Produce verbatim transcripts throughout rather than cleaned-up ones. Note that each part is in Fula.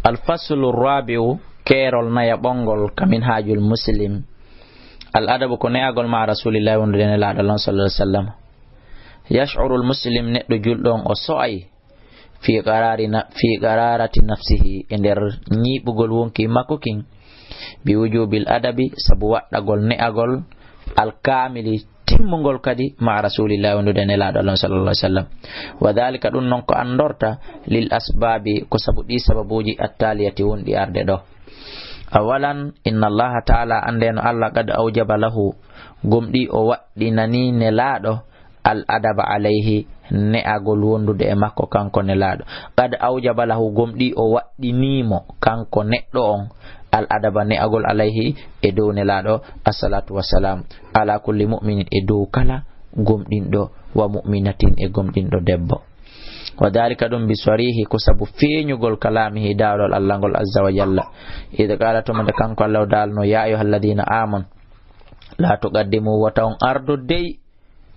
Al faslu rabi'u, keerol nayaɓongol ka Minhajul Muslim. Al adabu ko ne'agol ma'a Rasulillahi wondude e Nelaaɗo Allah sallallahu alaihi wasallam. Yash'uru al muslim, neɗɗo julɗo on o so'ay fi qarari na-, fi qararati nafsihi, e nder ñiiɓugol wonki makko kin, bi wujubil adabi, sabu waɗɗagol ne'agol, al kamili, timmungol kadi, ma'a Rasulillahi wondude e Nelaaɗo Allah sallallahu alaihi wasallam. Wa dhalika, ɗum non ko anndorta, lil asbabi, ko sabu ɗi sababuuji, attaliyati, wonɗi arde ɗo. Awalan, inna Allaha ta'ala, anndeno Allah, qad awjaba lahu, gomɗii o waɗɗinani Nelaaɗo, al adaba alayhi, ne'agol wondude e makko kanko Nelaaɗo. Qad awjaba lahu, gomɗii o waɗɗinii mo kanko neɗɗo on, al adaba, ne'agol, alayhi, e dow Nelaaɗo, assalatu wassalam, ala kulli mu'minin, e dow kala gomɗinɗo, wa mu'minatin, e gomɗinɗo debbo. Wa dhalika, ɗum, bi sarihi, ko sabu feeñugol kalamihi, daalol Allah ngol, azza wa jalla. Id qala, tuma nde kanko Allah o daalno, ya ayyuhalladhina amanu, la tuqaddimu, wota on ardo dey,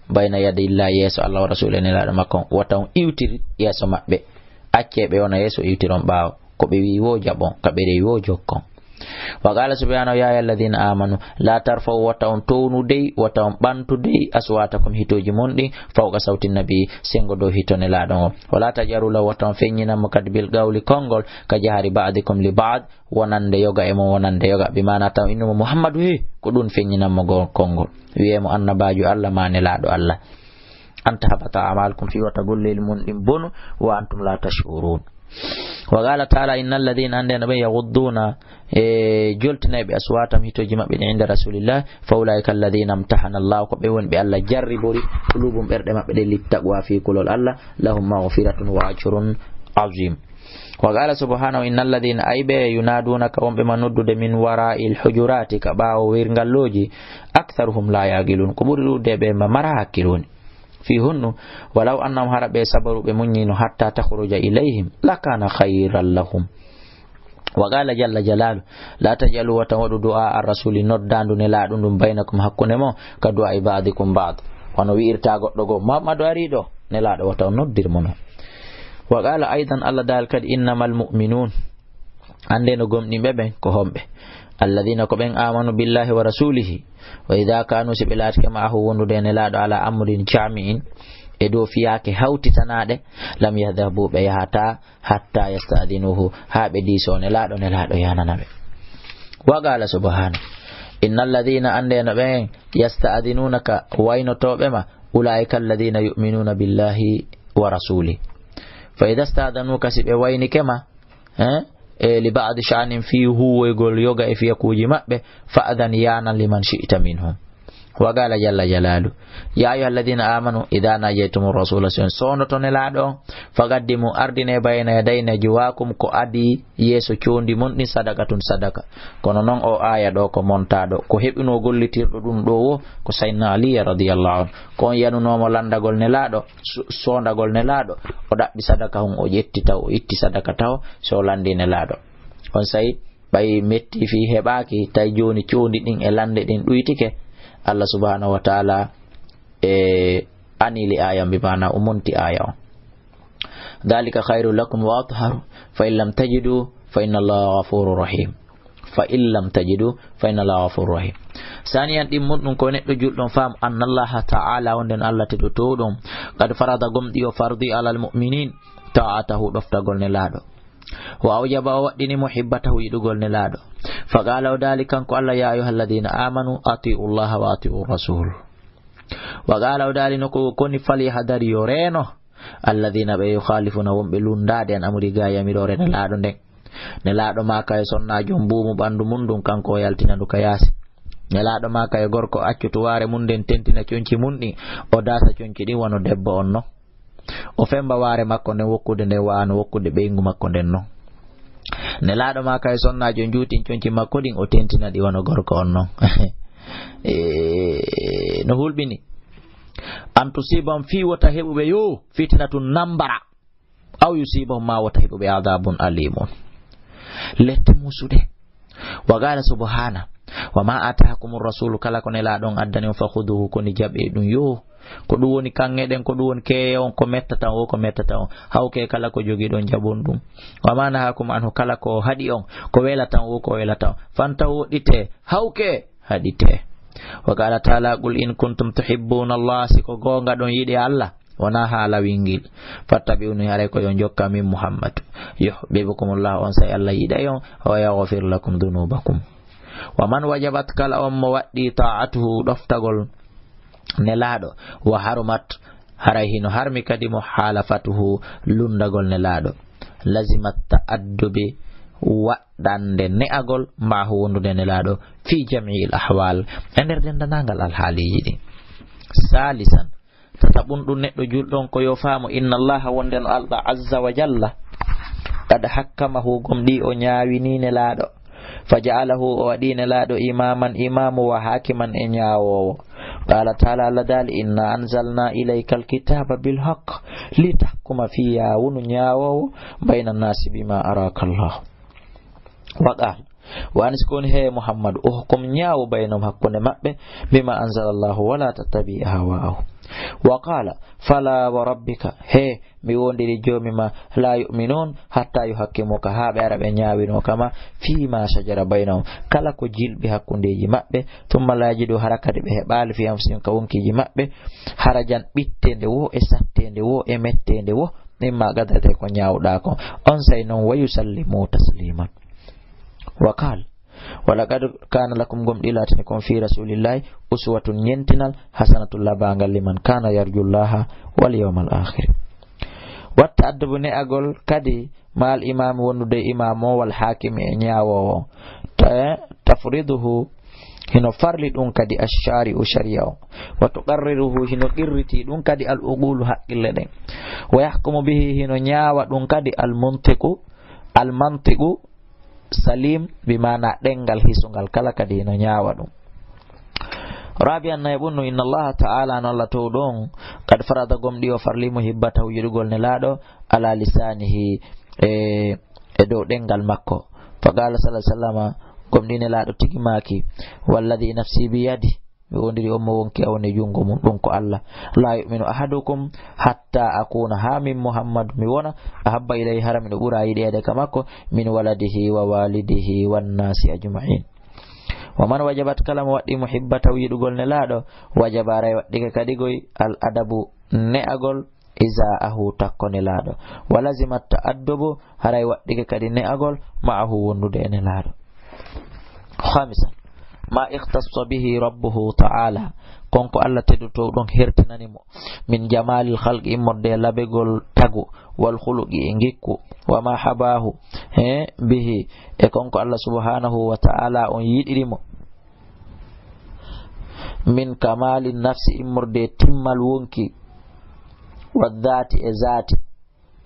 bayna yadayillahi, yeeso Allah, wa rasuli, e Nelaaɗo makko on, wota on iwtir yeeso maɓɓe. Accee ɓe wona yeeso, iwtiron ɓaawo. Ko ɓe wi'i wo jaɓon, ka ɓe rewi wo jokkon. Wa qala subhanahu, ya ayyuhalladhina amanu, la tarfa'u, wota on townu dey, wota on ɓantu dey, aswatakum, hitooji mon ɗin, fawqa sawti nabi, sengo dow hito Nelaaɗo on. Wa la tajharu lahu, wota on feññinan mo kadi, bil qawli, konngol, ka jahri ba'dikum li ba'd, wonande yoga e mon, wonande yoga. Bi maana taw innumo Muhammadu, he, ko ɗum feññinan mo go-, konngol. Wi'ee mo annabaajo Allah, ma Nelaaɗo Allah. An tahbata a'malukum, fii wata golleeli mon ɗin bonu, wa antum la tash'urun. Wa qala ta'ala, innal ladhina, anndeno ɓe, yaghudduna, e joltinayɓe, aswatahum, hitooji maɓɓe ɗin, inda rasulillah, fa ulaika alladhina imtahana Allah, ko ɓe woni ɓe Allah jarribori, qulubum, ɓerɗe maɓɓe ɗe, littaqwa, fii kulol Allah, lahum maghfiratun wa ajrun azim. Wa qala subhanahu, innal ladhina, ay ɓe, yunadunaka, wonɓe ma noddude, min wara'il hujurati, ka ɓaawo wirngallooji, aktharuhum la yaqilun, ko ɓuri ɗuuɗude ɓe ma mara hakkil woni. Fii honɗum? Walaw annahum, hara ɓe sabaru, ɓe muññino, hatta takhruja ilayhim, lakana khayran lahum. Wa qala jalla jalalu, la taj'alu, wota waɗu du'a ar-rasuli, noddaandu Nelaaɗo ndun, baynakum, hakkunde mon, ka du'a'i ba'dikum ba'd. Wano wi'irta goɗɗo goo, Muhammadu ari ɗo, Nelaaɗo wota on noddir mo non. Wa qala aydan, Allah daal kadi, innamal mu'minun, anndeno gomɗinɓe ɓen ko homɓe? Alladhina, ko ɓen, amanu billahi wa rasulihi, wa idha kanu, si ɓe laatike, ma'ahu, wondude e Nelaaɗo, ala amrin jami'in, e dow fiyaake hawtitanaaɗe, lam yadhhabu, ɓe yahataa, hatta yasta'dhinuhu, haa ɓe diisoo Nelaaɗo, Nelaaɗo yaanana ɓe. Wa qala subhanahu, innal ladhina, anndeno ɓen, yasta'dhinunaka, waynotooɓe ma, ulaika alladhina yu'minuna billahi wa rasuli. Fa idha sta'dhanuka, si ɓe waynike ma, eh, e li ba'di sha'nin, fii huuwoygol yoga e fiyakuuji maɓɓe, fa'dhan, yaanan, liman shi'ta minhum. Wa qala jalla jalalu, ya ayyuhalladhina amanu, idha najaytumur rasula, si on soondoto Nelaaɗo on, faqaddimu, ardine, bayna yaday najwakum, ko adii yeeso coondi mon ɗin, sadaqatun, sadaka. Kono non o aaya ɗo ko montaaɗo, ko heɓunoo gollitirɗo ɗum ɗo wo, ko Sayyidina Ali radiyallahu anhu. Ko on yanunoo mo landagol Nelaaɗo, so-, soondagol Nelaaɗo, o ɗaɓɓi sadaka hun, o ƴetti taw, o itti sadaka taw, so o landi Nelaaɗo. On sa'i, ɓay metti fii heɓaaki, tawi jooni coondi ɗin e lande ɗin ɗuytike, Allah subhanahu wa ta'ala e anili aaya, bi maana o monti aaya on. Dhalika khairul lakum wa atharu, fa in lam tajidu, fa inna Allaha ghafurur rahim. Fa in lam tajidu, fa inna Allaha ghafurur rahim. Saniyan, ɗimmun ɗum ko neɗɗo julɗo on faamu, anna Allaha ta'ala, wonde no Allah teddotooɗo on, qad farada, gomɗii o fardi, alal mu'minin, ta'atahu, ɗoftagol Nelaaɗo. Wa awjaba, o waɗɗini, muhibbatahu, yiɗugol Nelaaɗo. Fa qala, o daali kanko Allah, ya ayyuhalladhina amanu, ati'u Allaha wa ati'u rasul. Wa qala, o daali no ko koni, falyahdaru, yo reeno, alladhina, ɓe, yukhalifuna, wonɓe lunndaade, an amri, gaa yamiroore Nelaaɗo nden. Nelaaɗo maaka e sonnaajo mbuumu ɓanndu mun ndun, kanko o yaltina ndu ka yaasi. Nelaaɗo maaka e gorko accu tuwaare mun nden, tentina conci mun ɗin, o daasa conci ɗin wano debbo on non. O femba waare makko nden, wokkude nden wa'ano wokkude ɓeyngu makko nden non. Nelaaɗo maaka e sonnaajo njuutin conci makko ɗin, o tentina ɗi wano gorko on non. E, no hulɓini. An tusibahum, fii wota heɓuɓe yo fitinatun nambara. Aw yusibahum, ma wota heɓuɓe adabun alimun, lette musude. Wa qala subhana, wa ma atakumur rasulu, kala ko Nelaaɗo on addani on, fakhuduhu, koni jaɓe ɗum yo. Ko ɗum woni kaŋŋe ɗen, ko ɗum woni keeye on, ko mettata on, wo ko mettata on. Hawke kala ko jogiɗon, jaɓon ɗum. Wa ma nahakum anhu, kala ko haɗi on, ko welata on, wo ko welata on. Fantaw, woɗɗite, hawke, haɗite. Wa qala ta'ala, "Qul in kuntum tuhibbuna Allah", si ko goonga ɗon yiɗi Allah, wona haala wingil. "Fattabi'uni", haray ko yo jokka min Muhammadu. "Yuhibbukumullah", on say Allah yiɗay on, "wa yaghfir lakum dhunubakum." Wa man wajabat, kala on mo waɗɗi ta'atuhu, ɗoftagol Nelaaɗo, wa harumat, haray hino harmi kadi muhalafatuhu, lunndagol Nelaaɗo. Lazimat ta'addubi, waɗɗande ne'agol, ma'ahu, wondude Nelaaɗo, fi jami'il ahwal, e nder denndanangal alhaaliiji ɗin. Salisan, tataɓun ɗum neɗɗo julɗo on ko yo faamu, inna Allaha, wonde no Allah azza wa jalla, qad hakkamahu, gomɗii o ñaawinii Nelaaɗo, fa ja'alahu, o waɗii Nelaaɗo imaaman, imaamu, wa haakiman, e ñaawoowo. Qaala ta'ala, Allah daali, "Inna anzalna ilayka alkitaba bilhaq, litahkuma", fii yo a wonu ñaawoowo, "bayna annaasi bima araka Allah." Wa qaal, wa an, si ko woni, he Muhammadu, "Uhkum", ñaawu, "baynahum", hakkunde maɓɓe, "bima anzala Allahu, wala tattabi ahwa'ahum." Wa qaala, "Fala wa rabbika", he mi wondiri Joomi ma, "la yu'minun hatta yuhakkimuka", haa ɓe ara ɓe ñaawinooka ma, "fima shajara baynahum", kala ko jilɓi hakkundeeji maɓɓe, "thumma la yajidu", hara kadi ɓe heɓaali, "fi anfusihim", ka wonkiiji maɓɓe, "harajan", ɓitteende wo, e satteende wo, e metteende wo, "mimma qadayta", ko ñaawɗaa kon. On say non, "wa yusallimu tasliman." Wa qaal, "Wa laqad kaana lakum", gomɗii laatini kon, "fi rasulillahi uswatun", ñentinal, "hasanatun", labaangal, "liman kaana yarjullaha wal yawmal akhir." Watta addubu ne'agol kadi maal imaami, wondude imaam o, wal haakimi, e ñaawoowo. Ta-, tafriduhu, hino farli ɗum kadi, ash-shari'u, shari'a o. Wa tuqarriruhu, hino qirriti ɗum kadi, al-uqulu, haqqille ɗen. Wa yahkumu bihi, hino ñaawa ɗum kadi, al-muntiqu, al-mantiqu, salim, bi maana ɗemngal hisungal kala kadi hino ñaawa ɗum. Rabi'an, nayaɓun, inna Allaha ta'ala, no Allah towɗo on, qad farada, gomɗii o farlii, muhibbatahu, yiɗugol Nelaaɗo, ala lisaanihi, e, e dow ɗemngal makko. Fa qaala sallallahu alaihi wasallama, gomɗii Nelaaɗo tigi maaki, "Walladhi nafsi biyadi", mi wondiri on mo wonki an woni e junngo mum, ɗum ko Allah, "la yu'minu ahadukum hatta akuna", haa min Muhammadu mi wona, "ahabba ilayhi", hara miɗo ɓura yiɗeede ka makko, "min waladihi wa walidihi wan nasi ajma'in." Wa man wajabat, kala mo waɗɗii, muhibbatahu, yiɗugol Nelaaɗo, wajaba, haray waɗɗike kadi koy, al adabu, ne'agol, iza'ahu, takko Nelaaɗo. Wa lazimat ta'addubu, haray waɗɗike kadi ne'agol, ma'ahu, wondude e Nelaaɗo. Khamisan, ma ikhtassa bihi rabbuhu ta'ala, kon ko Allah tedduɗo ɗon hertinani mo, min jamalil khalqi, immorde e labegol tagu, wal khuluqi, e ngikku, wa ma habahu, he, bihi, e kon ko Allah subhanahu wa ta'ala on yiɗiri mo, min kamali nafsi, immorde e timmal wonki, wa dhati, e zati,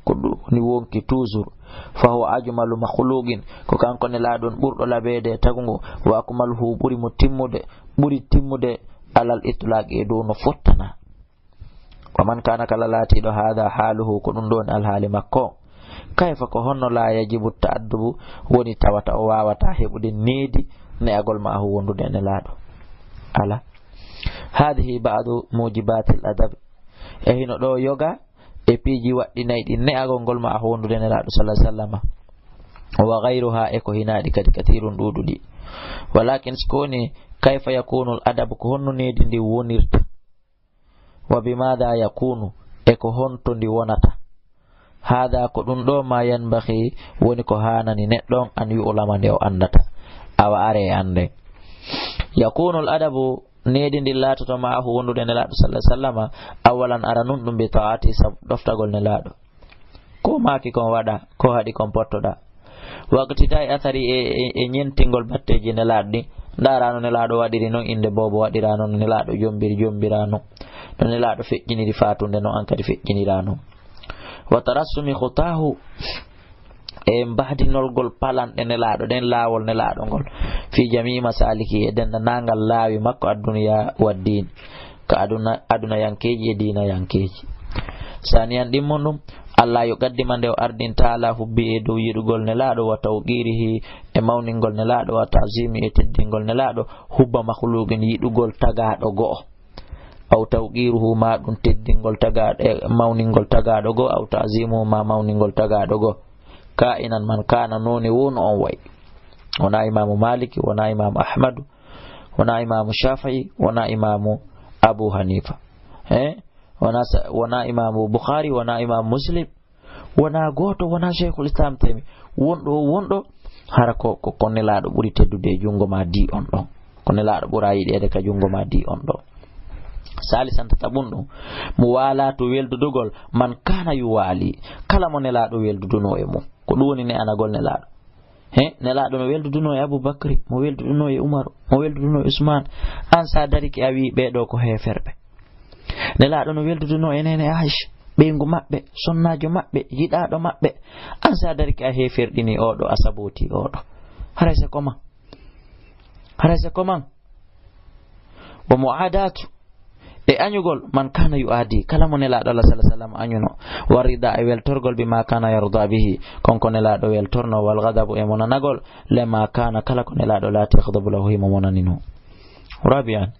ko ɗum woni wonki toujours. Fa huwa ajmalu makhluqin, ko kanko Nelaaɗo on ɓurɗo labeede e tagu ngu, wa akmaluhu, ɓuri mo timmude, ɓuri timmude, alal itlaqi, e dow no fottanaa. Wa man kana, kala laatiiɗo, hadha haluhu, ko ɗum ɗon alhaali makko, kayfa, ko honno, la yajibu ta'addubu, woni tawata o waawata heɓude needi ne'agol ma'ahu, wondude e Nelaaɗo? Ala. Hadhihi ba'du mujibatil adab. E hino ɗo yoga e piiji waɗɗinayɗi ne'agol ngol ma'ahu, wondude e Nelaaɗo sallallahu alaihi wasallama. Wa ghayruha, e ko hinaaɗi kadi, kathirun, ɗuuɗuɗi. Walakin, si ko woni, kayfa yakunu al adabu, ko honno needi ndi wonirta? Wa bimadha yakunu, e ko honto ndi wonata? Hada, ko ɗum ɗo, ma yanbaghi, woni ko haanani neɗɗo on, an yu'lama, nde o anndata. Awa, are e annde. Yakunu al adabu, needi ndin laatoto, ma'ahu, wondude Nelaaɗo sallallahu alaihi wasallama, awalan, aranun ɗum, bi ta'ati, sabu ɗoftagol Nelaaɗo. Ko maaki kon waɗa, ko haɗi kon pottoɗa. Waqtida'i athari, e, e, e ñentingol batteeji Nelaaɗo ɗin. Ndaara no Nelaaɗo waɗiri non, innde boobo waɗira non, no Nelaaɗo jombiri, jombira non. No Nelaaɗo feƴƴiniri faatunde non, an kadi feƴƴinira non. Wa tarassumi khutahu, e mbahdinolgol palanɗe Nelaaɗo ɗen, laawol Nelaaɗo ngol. Fi jami'i masaliki, e denndanangal laawi makko, ad-dunya wad-din. Ka aduna, adunayankeeji e diinayankeeji. Saniyan, ɗimmun ɗum, Allah yuqaddima, nde o ardinta, ala hubbi, e dow yiɗugol Nelaaɗo, wa tawqirihi, e mawningol Nelaaɗo, wa ta'zimi, e teddingol Nelaaɗo, hubba makhluqin, yiɗugol tagaaɗo go'o. aw tawqiruhu, ma ɗum teddingol tagaaɗo, e mawningol tagaaɗo goo, aw ta'zimuhu, ma mawningol tagaaɗo goo. Ka'inan man kana, noone woo no on wayi. Wonaa Imaamu Maaliki, wonaa Imaamu Ahmadu, wonaa Imaamu Shaafi'i, wonaa Imaamu Abu Hanifa. Eh? Wonaa sa-, wonaa Imaamu Bukhari, wonaa Imaamu Muslim, wonaa gooto, wonaa Sheikhul Islam Taymi. Wonɗo, wonɗo, hara ko, ko, ko Nelaaɗo ɓuri teddude e junngo ma di on ɗon. Ko Nelaaɗo ɓura yiɗeede ka junngo ma di on ɗon. Saalisan, tataɓun ɗum, muwalaatu, weldudugol, man kana yuwali, kala mo Nelaaɗo weldudunoo e mum. Ko ɗum woni ne'anagol Nelaaɗo. He, Nelaaɗo no weldudunoo e Abu Bakri, mo weldudunoo e Umaru, mo weldudunoo e Usmaan. An, sa darike a wi'i ɓee ɗoo ko heeferɓe. Nelaaɗo no weldudunoo e neene Aisha, ɓeyngu maɓɓe, sonnaajo maɓɓe, yiɗaaɗo maɓɓe. An, sa darike a heeferɗini oo ɗoo, a sabootii oo ɗoo. Haray se ko man. Haray se ko man. Wa mu'adaatu, e añugol, man kana yu'adi, kala mo Nelaaɗo Allah sallallahu alaihi wasallam añuno. Wa rida, e weltorgol, bima kana yarda bihi, kon ko Nelaaɗo weltorno. Wal ghadabu, e monanagol, lima kana, kala ko Nelaaɗo laati, yaghdabu lahu, himo monanino. Rabi'an,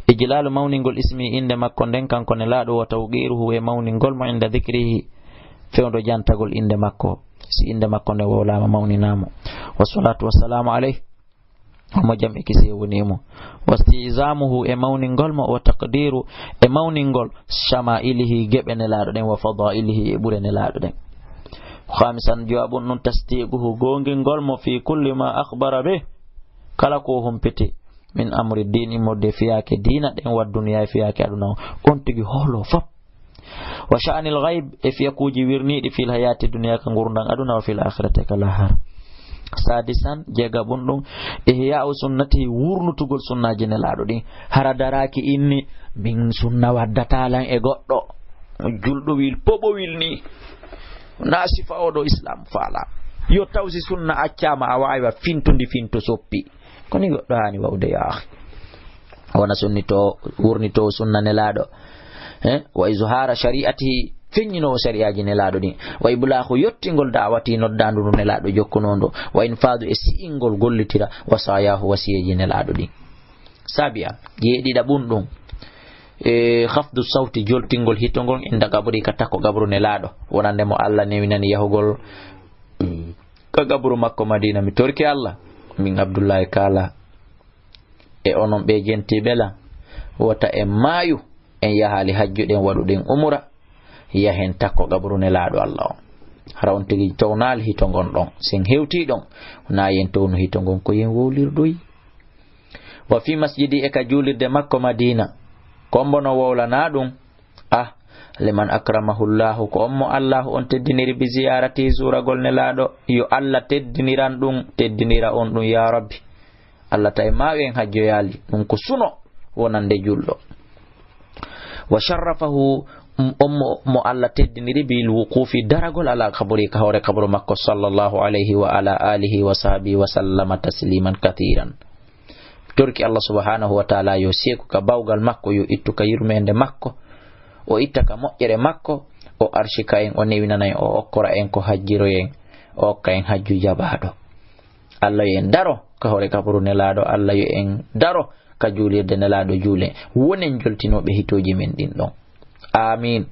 ijlalu, mawningol, ismi, innde makko nden, kanko Nelaaɗo, wa tawqiruhu, e mawningol mo, inda dhikrihi, fewndo jantagol innde makko. Si innde makko nde wowlaama, mawninaamo. Wassalatu wassalamu alayhi, mo jam e kisiyee woni e mum. Wasti'zamuhu, e mawningol mo, wa taqdiru, e mawningol, shama'ilihi, geɓe Nelaaɗo ɗen, wa fada'ilihi, e ɓure Nelaaɗo ɗen. Khamisan, jowaɓun ɗum, tasdiquhu, goongingol mo, fi kulli ma akhbara bih, kala ko o humpiti, min amri din, immorde fiyaake diina ɗen, wa dunya, e fiyaake aduna on, on tigi hoolo fop. Wa sha'anil ghaib, e fiyakuuji wirniiɗi, fil hayati dunya, ka ngurndan aduna, wa fil akhirati, ka lahara. Sadisan, jeegaɓun ɗum, ihya'u sunnati, wurnutugol sunnaaji Nelaaɗo ɗin. Hara daraaki inni, min sunna waddataa lan e goɗɗo. Julɗo wil, poɓo wil ni. Na sifa oɗo Islam faala. Yo taw si sunna accaama, a waawi wa fintundi finto soppi. Ko ni goɗɗo haani wa'ude, ya akhi. Wona sunnito, wurnito sunna Nelaaɗo. Eh? Wa izhara shari'atihi, feññinoowo shari'aaji Nelaaɗo ɗin. Wa iblaahu, yottingol da'wati, noddaandu ndu Nelaaɗo jokkunoo ndo. Wa infadu, e si'ingol, gollitira, wasayahu, wasiyeeji Nelaaɗo ɗin. Sabi'a, jeeɗiɗaɓun ɗum, e khafdu sawti, joltingol hito ngon, inda qabri, ka takko qabru Nelaaɗo. Wonande mo Allah newinani yahugol ka qabru makko Madina. Mi torki Allah, min Abdullahi kaala, e onon ɓe jentiiɓe lan, wota en maayu, en yahaali hajju ɗen, waɗuɗen umura, yahen takko qabru Nelaaɗo Allah on. Hara on tigi townaali hito ngon ɗon. Sen hewtii ɗon, wonaa yen townu hito ngon, ko yen wowlirɗoyi. Wa fi masjidi, e ka juulirde makko Madina, ko mbo no wowlanaa ɗum. Ah, liman akramahu Allahu, ko on mo Allahu on teddiniri, bi ziyarati, zuuragol Nelaaɗo, yo Allah teddiniran ɗum, teddinira on ɗum, ya Rabbi. Allah tawi maayo en hajjoyaali, ɗum ko suno wonande julɗo. Wa sharrafahu, on mo, mo Allah teddiniri, bil wuqufi, daragol, ala qabri, ka hoore qabru makko, sallallahu alayhi wa ala alihi wa sahbihi wa sallama tasliman kathiran. Torki Allah subhanahu wa ta'ala yo seeku ka bawgal makko, yo ittu ka yurmeende makko, o itta ka moƴƴere makko, o arshika en, o newinana en, o okkora en ko hajjiroyen, o okka en hajju jaɓaaɗo. Allah yo en daro ka hoore kaburu Nelaaɗo, Allah yo en daro ka juulirde Nelaaɗo juulen. Wonen joltinooɓe hitooji men ɗin ɗon. Amin.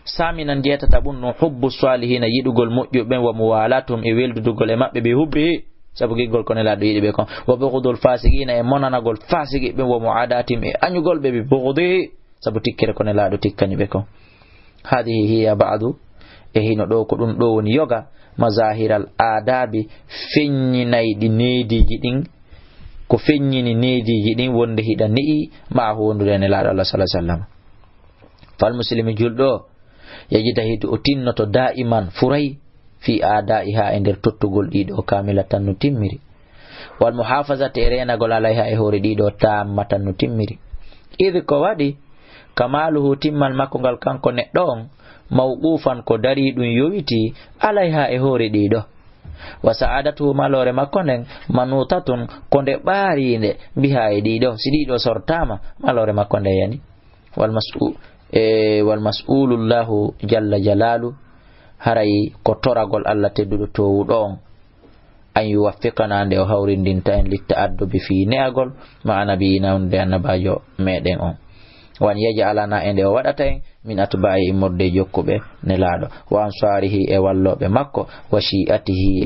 Saminan, jeetata ɓun ɗum, hubbu salihina, yiɗugol moƴƴuɓe ɓen, wa muwalatum, e weldudugol e maɓɓe, bi hubbihi, sabu giggol ko Nelaaɗo yiɗi ɓe kon, wa bughdul fasiqina, e monanagol fasiki ɓen, wa muadatihim, e añugol ɓe, bi bughdihi, sabu tikkere ko Nelaaɗo tikkani ɓe kon. Hadihi hiya ba'du, e hino ɗo ko ɗum ɗo woni yoga, mazahiral adabi, feññinayɗi neediiji ɗin, ko feññini neediiji ɗin wonde hiɗa ne'i ma a wondude e Nelaaɗo Allah sallallahu alaihi wasallam. Fal muslimi, julɗo, yajtahidu, o tinnoto daiman, furay, fi adaiha, e nder tottugol ɗiɗo, kamilatan, no timmiri. Wal muhafazati, e reenagol, alayha, e hoore ɗiɗo, tammatan, no timmiri. Id, ko waɗi, kamaluhu, timmal makko ngal kanko neɗɗo on, mawqufan, ko dariɗum, yowiti, alayha, e hoore ɗiɗo. Wa sa'adatuhu, maloore makko nden, manutatun, ko nde ɓaariinde, biha, e ɗiɗo. Si ɗiɗo sortaama, maloore makko nde yani. Wal mas'u-, e, wal mas'ulullahu jalla jalalu, haray ko toragol Allah tedduɗo toowuɗo on, an yuwaffiqana, nde o hawrindinta en, litta addubi fii ne'agol, ma'a nabiyina, wonde annabaajo meɗen on. Wa an yaj'alana, e nde o waɗata en, min atba'ihi, immorde e jokkuɓe Nelaaɗo, wa ansarihi, e wallooɓe makko, wa shi'atihi,